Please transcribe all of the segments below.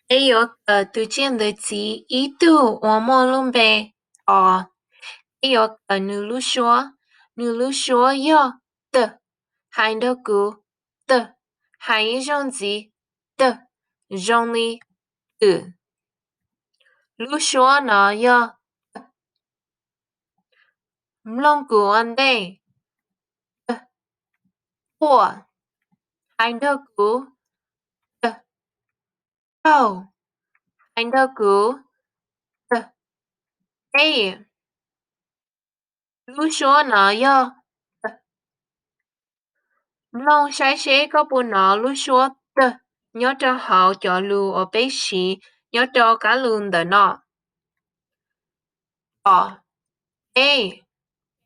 Peb yuav kawm tus tsiaj ntawv txiv ib tug uas muaj lub npe os. Peb yuav kawm nws lub suab. Nws lub suab yog t, hais nrog kuv, t, hais ib zaug ntxiv, t, zoo li twm. Lub suab no yog t. Mloog kuv ua ntej, t, tuaj, hais nrog kuv, t, taug, hais nrog kuv, t, ej. Lub suab no yog t. Mloog saib seb koj puas hnov lub suab t nyob rau hauv cov lus uas peb siv nyob rau kab lus ntawm no: os, ej,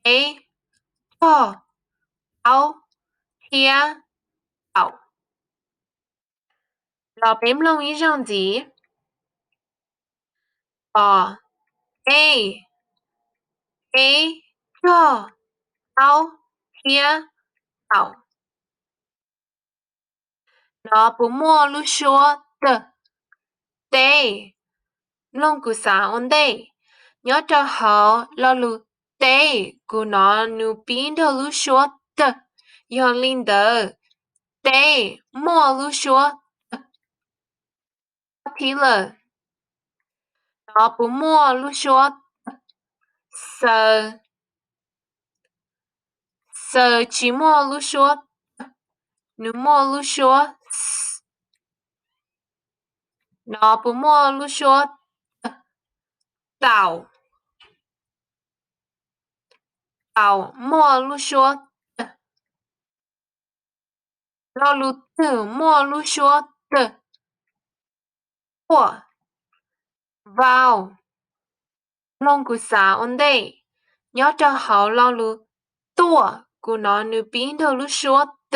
peb, tog, aub, thiab taum. Los peb mloog ib zaug ntxiv: os, ej, peb, tog, aub, thiab taum. No puas muaj lub suab t, teb? Mloog kuv xav ua ntej. Nyob rau hauv lo lus teb, kuv hnov nws pib nrog lub suab t. Yog li ntawd, teb muaj lub suab t. Thib lawm, no puas muaj lub suab t? Xaws, xaws tsis muaj lub suab t, nws muaj lub suab x. No puas muaj lub suab t? Taum, taum muaj lub suab t. Lo lus twg muaj lub suab t? Tuaj, vau. Mloog kuv xav ua ntej. Nyob rau hauv lo lus tuaj, kuv hnov nws pib nrog lub suab t.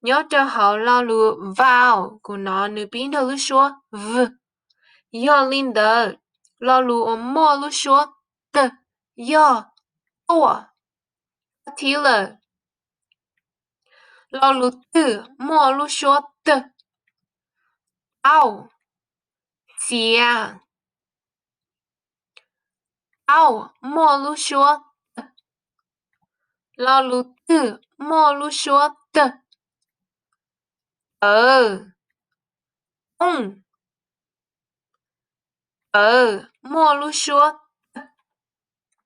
Nyob rau hauv lo lus vau, kuv hnov nws pib nrog lub suab v. Yog li ntawd, lo lus uas muaj lub suab t yog tuaj. Thib lawm, lo lus twg muaj lub suab t? Auj, txiav. Auj muaj lub suab t. Lo lus twg muaj lub suab t? Tawv, ooj. Tawv muaj lub suab